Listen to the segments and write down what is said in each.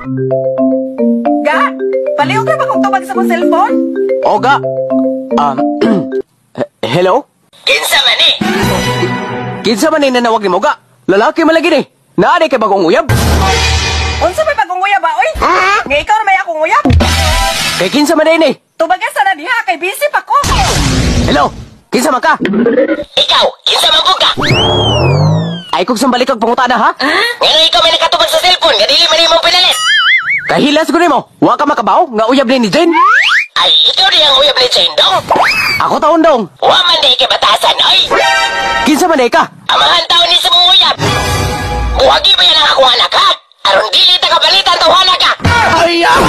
Ga, palihog ra ba kong tubag sa akong cellphone? Oga. Hello? Kinsa man eh? Kinsa man ni nanawag nimo, ga? Lalaki man lagi ni. Naa kay bagong uyab. Unsa may bagong uyab ba, oy? Nga ikaw ra may akong uyab? Kay kinsa man ni? Tubaga sa na diha kay busy pa ko. Hello? Kinsa man ka? Ikaw, kinsa man pud ka? Ay kog sambalik kag pangutana, ha? Ngano ikaw may nakatubag sa cellphone nga dili man imong pinalit? Kahilas ko nimo. Wa ka makabaw nga uyab ni Jane. Ay, ikaw di ang uyab ni Jane dong. Ako taon dong. Wa man di kay batasan, oy. Kinsa man ka? Amahan taon ni sa mong uyab. Buhagi ba yan ang akong anak, ha? Aron dili ta kabalitan tawhana ka. Ay! Ah!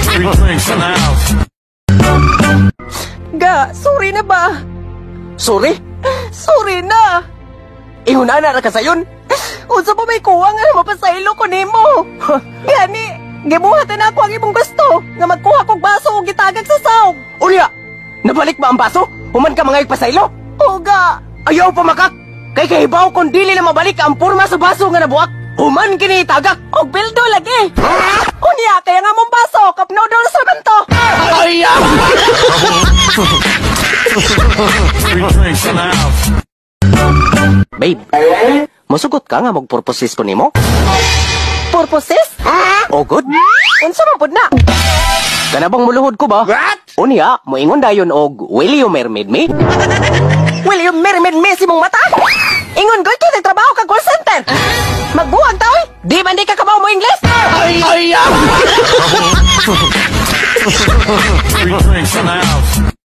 Three drinks in the house. Ga, sorry na ba? Sorry? Sorry na. Ihunana ra ka sayon. Unsa pa may kuwang nga mapasaylo ko nimo? Gani, gibuhat na ako ang imong gusto nga magkuha kog baso ug gitagag sa sawg. Unya, nabalik ba ang baso? Human ka mga pasaylo? Oga, Ayaw pa makak! Kay kahibaw kung dili na mabalik ang porma sa baso nga nabuak. Human kini tagak! Og bildo lagi. Unya, kaya nga mong baso, cup noodles ra man to. Ay! Ah! Three drinks in the house. Babe, musugot ka nga magpurposes ko nimo? Purposes? O good? Unsa man pud na? Kana bang muluhod ko ba? What? Unya, moingon dayon og "Will you mermaid me?" Will you marry me si mong mata? Ingon goy kay trabaho ka call center. Magbuwag ta oy. Di man di ka kabaw mo English? Ay! Ay! Ah! Three drinks in the house.